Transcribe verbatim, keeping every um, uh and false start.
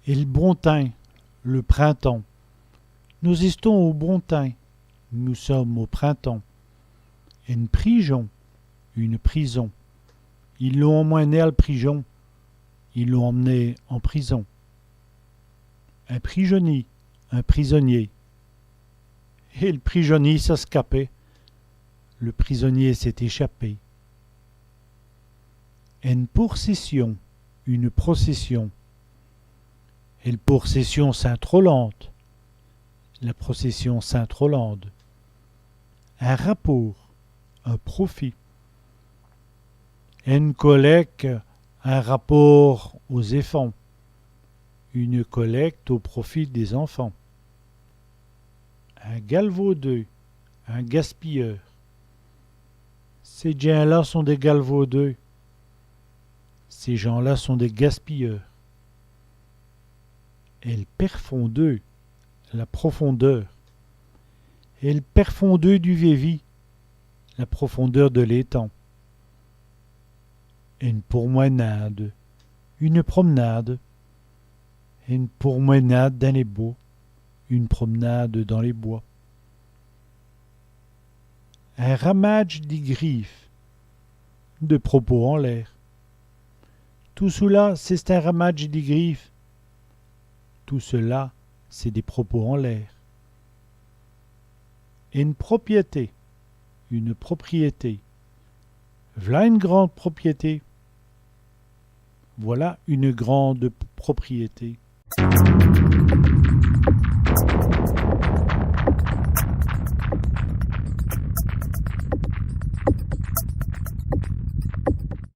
El bon timps, le printemps. Nos èstons au bon timps. Nous sommes au printemps. Ène prijon, une prison. I l'ont amwin.né al prijon. Ils l'ont emmené en prison. In prijonî, un prisonnier. El prijonî s'a scapé. Le prisonnier s'est échappé. Ène pôrcèssion, une procession. El pôrcèssion Sinte-Rolande. La procession Sainte-Rolande. In rapôrt, un profit. Ène colèque in rapôrt aus-èfants. Une collecte au profit des enfants. In galvaudeû, un gaspilleur. Cès djins-là sont dès galvaudeûs. Ces gens-là sont des gaspilleurs. El pèrfondeû, la profondeur. El pèrfondeû du vèvî, la profondeur de l'étang. Ène pourmwin.nâde, une promenade. Ène pourmwin.nâde dins lès bos, une promenade dans les bois. In ramadje di grifes, de propos en l'air. Tout çoula, c'è-st-in ramadje di grifes. Tout cela, c'est des propos en l'air. Ène propièté, une propriété. V'là ène grande propièté. Voilà une grande propriété.